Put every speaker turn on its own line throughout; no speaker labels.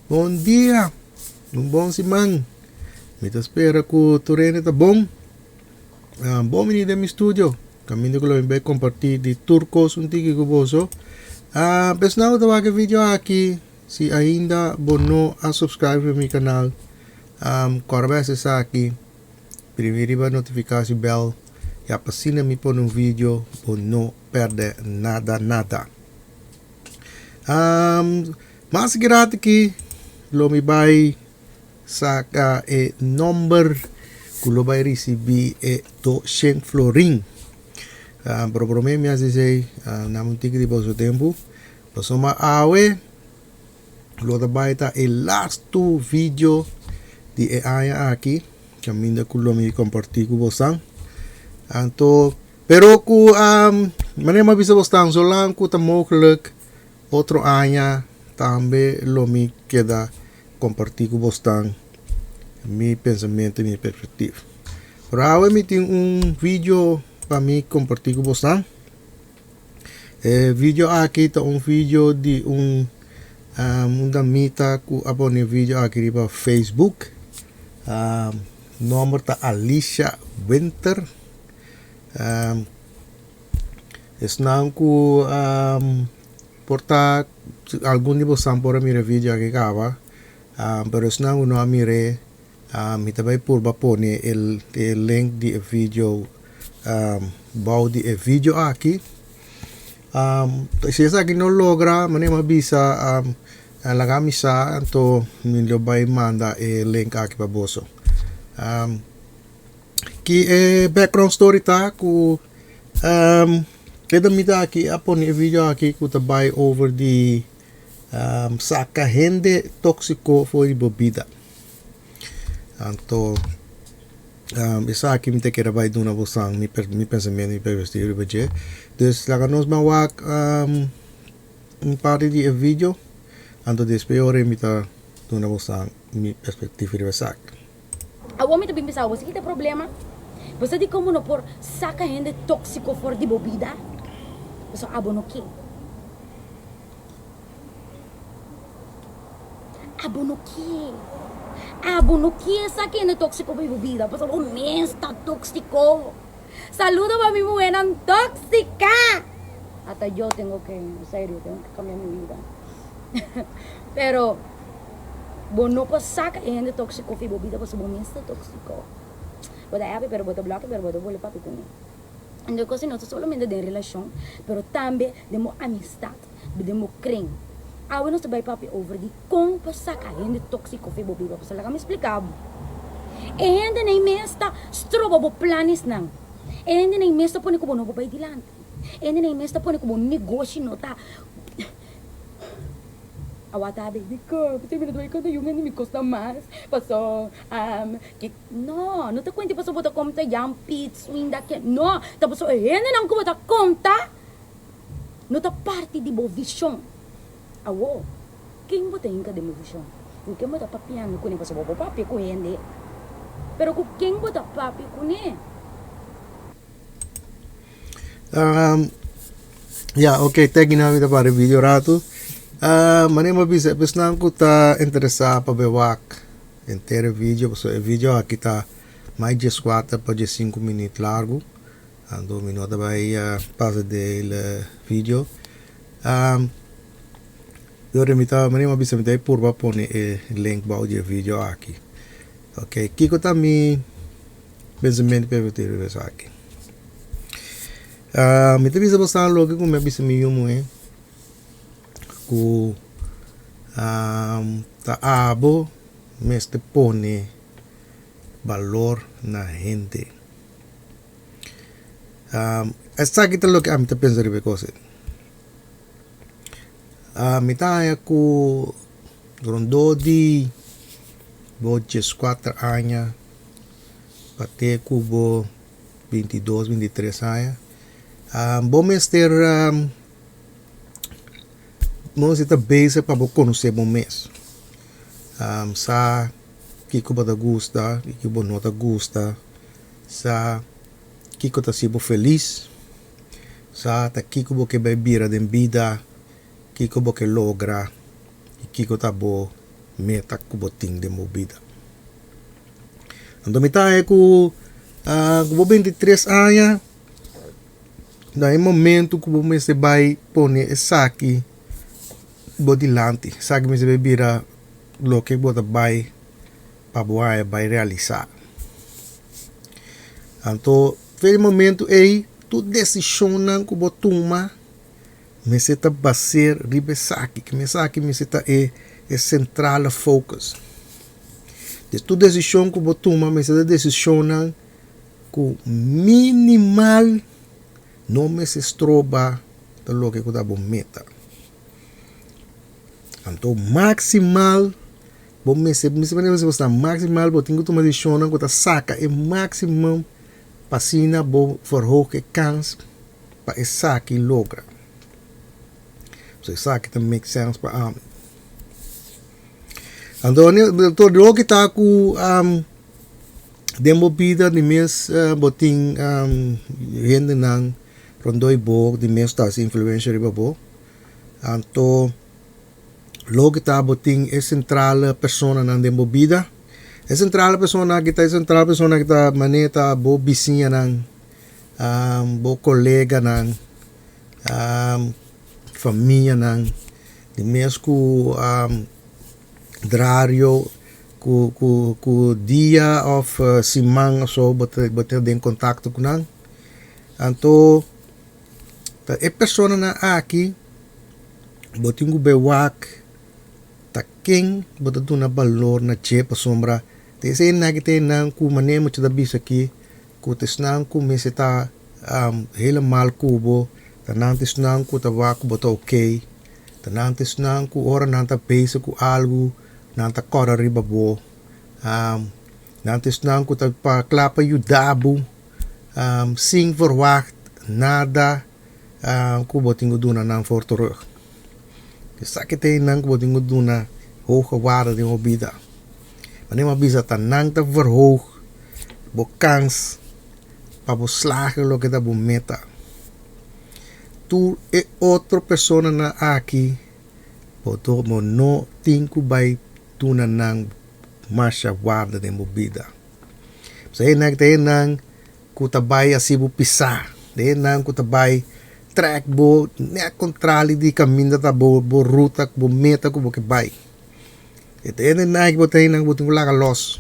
Bon dia, un bon siman. Mi ta spera ku tur hende ta bon. Ah, bon bini den mi studio. Kaminda ku lo mi bai kompartí di tur kos un tiki ku boso. Ah, pesnan ku ta wak e video aki, si ainda bo no a subscribe riba mi kanal, um, kòrda bai hasi esaki. Primi riba notifikasi bell, ya pa asina mi pone un video bo no pèrdè nada nada. Um, mas grati ki lo mi bai saka e nomber ku lo bai risibí e 200 florin. Um, pero promé mi hasi esei, um, nami un tiki di boso tempu. Pasobra awe lo ta bai ta e lastu video di e aña aki, kaminda ku lo mi kompartí ku bosan. Anto, pero ku manera mi a bisa bosnan, zolang ku ta mogelijk otro aña tambe lo mi keda kompartí ku bosnan mi pensamentu i mi perspektiva. Pero awe mi tin un video pa mi kompartí ku bosnan. E video aki ta un video di un un damita ku a pone e video aki riba Facebook. Nomber ta Alicia Winter. Esnan ku por ta algun di bosan por a mira e video aki kaba, pero esnan ku no a mir'é Mi ta bai purba pone e link di e video bou di e video aki. Si esaki no logra, manera mi a bisa, laga mi sa, anto mi lo bai manda e link aki pa boso. Ki e background story ta ku e damita aki a pone e video aki ku ta bai over di saka hende tóksiko for di bo bida. Anto esaki mi ta kere bai duna bosan mi mi pensamentu mi perspectiva riba dje. Dus laga nos ban wak un parti di e video anto despues ora mi ta duna bosan mi perspectiva riba esaki.
Awor mi ta bin bisa bo si kita problema? Bo sa dikon bo no por saka hende tóksiko for di bo bida? Pasobra abo no ke. Abo no ke. Abo no ke sa kende tóksiko pa bo bida, pasobra bo mes ta tóksiko. Saludo pa mi muhernan tóksika! Hasta yo tengo ke, en serio, tengo ke kambia mi bida. Pero bo no por saka e hende tóksiko for bo bida pasobra bo mes ta tóksiko. Bo ta happy pero bo ta blòki pero bo ta bolbe papia kuné. Entonces cos no ta solamente den relacion, pero tambe den bo amistad, den bo kring. Awe nos ta bay papia over di con pa saca hende toxico for bo biba. Pasobra laga mi splica bo, e hendenan mes ta stroba bo planesnan, e hendenan mes ta pone cu bo no por bay dilanti, e hendenan mes ta pone cu bo negoshi no ta. Awata baby girl, pasobra mi no ta bay conta yu hende mi costa mas, paso. No, no ta cuenta pasobra bo ta conta Jan Piet, Swinda, ken. No, ta pasobra e hendenan cu bo ta conta no ta parti di bo vision. Awo, ken bo ta hinca den bo vision? Cu ken bo ta papiando cune? Pasobra bo por papia cu hende, pero cu ken bo ta papia cune?
Ya, ok, te aki nan mi ta para e video ratu. Manera mi a bisa e personan cu ta interesa pa bay wak Henter e video pasobra e video aki ta mas dieskuater pa diesinku minüt largu anto mi no ta bai pasa di e video dor mi ta manera mi a bisa mi ta purba pone e link bou di e video aki ok kiko ta mi pensamentu pervertido riba esaki mi ta bisa bo loke ku mi a bisa mi yu muhé. Ku ta abo mester pone balor na hende. Esaki ta loke ami ta pensa riba e kos ei. Mi ta haña ku rondó di bo dieskuater aña pa te ku bo bintidos, bintitres aña bo mester. Bo mester ta bezig pa bo konosé bo mes. Sa kiko bo ta gusta i kiko bo no ta gusta, sa kiko ta hasi bo felis, sa ta kiko bo ke bai bira den bida, kiko bo ke logra i kiko ta bo. meta ku bo tin den bo bida. Anto mi ta haña ku ku bo 23 aña na e momento ku bo mester bai pone esaki bo dilanti, esaki mester bai bira loke bo ta bai pa bo haña bai realisá. Anto fe e momento ei tur desishonnan ku bo tuma mester ta baser riba esaki, ku esaki mester ta e e sentrale focus. Des tur desishon ku bo tuma mester ta desishonnan ku minimal no mester stroba ta loke ku ta bo meta. Anto maksimal bo mester mester bo sta maksimal bo tin ku tuma desishonnan ku ta saka e maksimum pa asina bo verhoog e kans pa esaki logra. So esaki ta make sense pa ami. Anto tur loke ta ku den bo bida di mes bo tin hendenan rondoi bo di mes ta hasi influencia riba bo. Anto loke ta bo tin e sentrale personanan den bo bida. E sentrale persona aki ta e sentrale persona ki ta manera ta bo bisiñanan, bo koleganan, famianan, di mes ku drario ku ku ku dia òf siman òf so bo ta bo ta den kontakto ku nan. Anto ta e personanan aki bo tin ku bai wak ta ken bo ta duna balor na dje pasobra ta esei nan ki ta esnan ku manera mucha ta bisa aki ku ta esnan ku mester ta helemaal ku bo, ta nan ta esnan ku ta wak ku bo ta okay, ta nan ta esnan ku ora nan ta bezig ku algu nan ta kòrda riba bo, nan ta esnan ku ta kla pa yuda bo sin verwagt nada ku bo tin ku duna nan for terug. Esaki ta einan ku bo tin ku duna hoge waarde den bo bida. Manera mi a bisa ta nan ta verhoog bo kans pa bo slaag loke ta bo meta. Tur e otro personanan aki bo bo no tin ku bai duna nan masha waarde den bo bida. Pasobra einan ta einan ku ta bai hasi bo pisá, den nan ku ta bai trèk bo nèt kontrali di kaminda ta bo bo ruta bo meta ku bo ke bai. E ta hende nan ku bo ta hende ku bo tin ku laga lòs.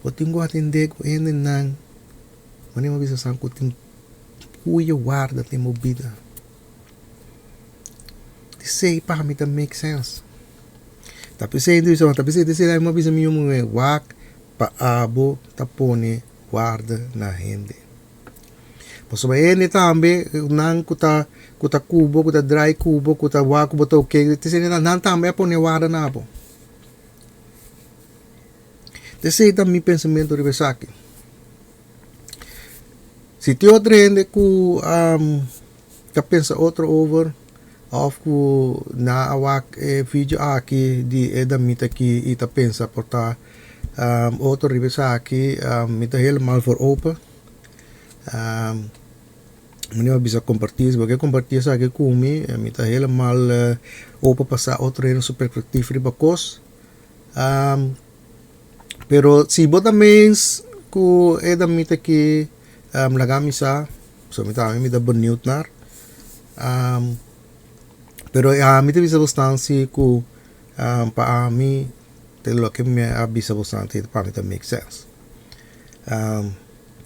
Bo tin ku atendé ku hende nan manera bo bisa sa ku tin kuye warda den bo bida. Esei pa mi ta make sense. Ta p'esei ta bisa, ta p'esei ta esei mi a bisa mi yu muhé, wak pa abo ta pone warda na hende. Pasobra hende tambe nan ku ta ku ta ku bo, ku ta drai ku bo, ku ta wak ku bo ta oke, ta esei nan tambe a pone warda na bo. Ta esei ta mi pensamentu riba esaki. Si tin otro hende ku ta pensa otro over of ku nan a wak e video aki di e damita aki i ta pensa por ta otro riba esaki mi ta helemaal voor open. Mi no a bisa kompartí si bo ke kompartí esaki ku mi mi ta helemaal open pa sa otro hende su perspektief riba kos. Pero si bo ta mens ku e damita aki laga mi sa, pasobra mi tambe mi ta benieuwd naar. Pero ami ta bisa bosnan si ku pa ami te loke mi a bisa bosnan te pa mi ta make sense.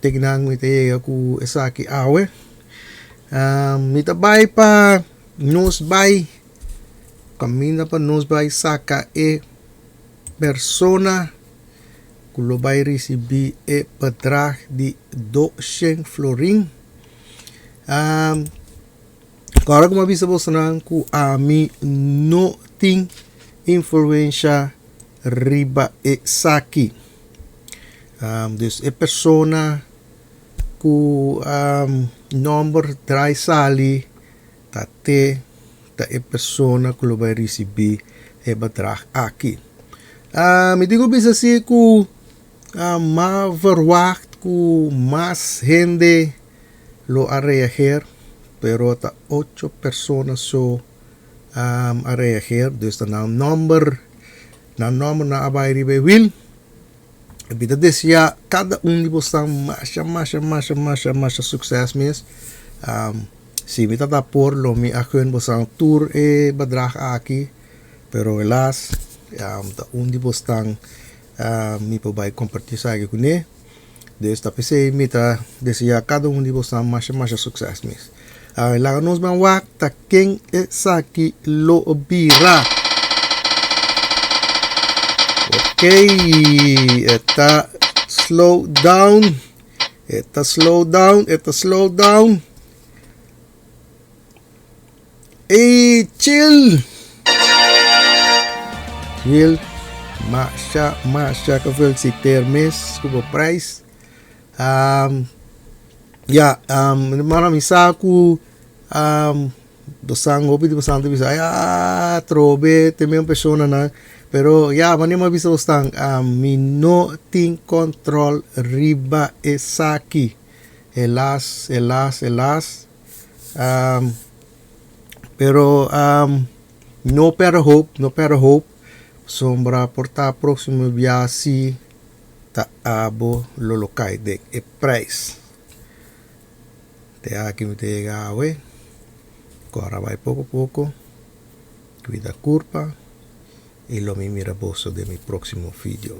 Te kinan mi ta yega ku esaki awe. Mi ta bai pa nos bai kaminda pa nos bai saka e Persona ku lo bai risibí e bedrag di doshen florin. Kòrda ku mi a bisa bosonan ku ami no tin influensha riba esaki. Dus e persona ku nòmber drai sali ta te. Ta e persona ku lo bai risibí e bedrag aki. Mi tin ku bisa si ku m'a verwagt ku mas hende lo a reageer, pero ta ocho persona so. a reageer, dus ta nan nomber, nan nomber nan a bai riba e wiel. Mi ta desea kada un di bosnan masha masha masha masha masha sukses mes. Si mi tabata por lo mi a gun bosnan tur e bedrag aki, pero helaas ta un di bosnan mi por bai komparti esaki kuné. Dus ta p'esei mi ta desea kada un di bosnan masha masha sukses mes. Laga nos ban wak ta ken esaki lo bira. Ok, e ta slow down, e ta slow down, e ta slow down. Ey, chill! Chill, masha, masha gefeliciteer mes ku bo prijs. Um, ya, um, mara mi sa ku um, bosan hopi di bosan ta bisa, ah, trobe, te mesmo personanan. Pero ya, wanneer mi a bisa bosnan, um, mi no tin control riba esaki. Helaas, helaas, helaas. Um, pero um, no perde hoop, no perde hoop. Sombra por ta próximo bia si ta abo lo lo kai den e prijs. Te aki mi ta yega awe. Kora bai poko poko. Cuida curpa. Y lo mi mira boso den mi próximo video.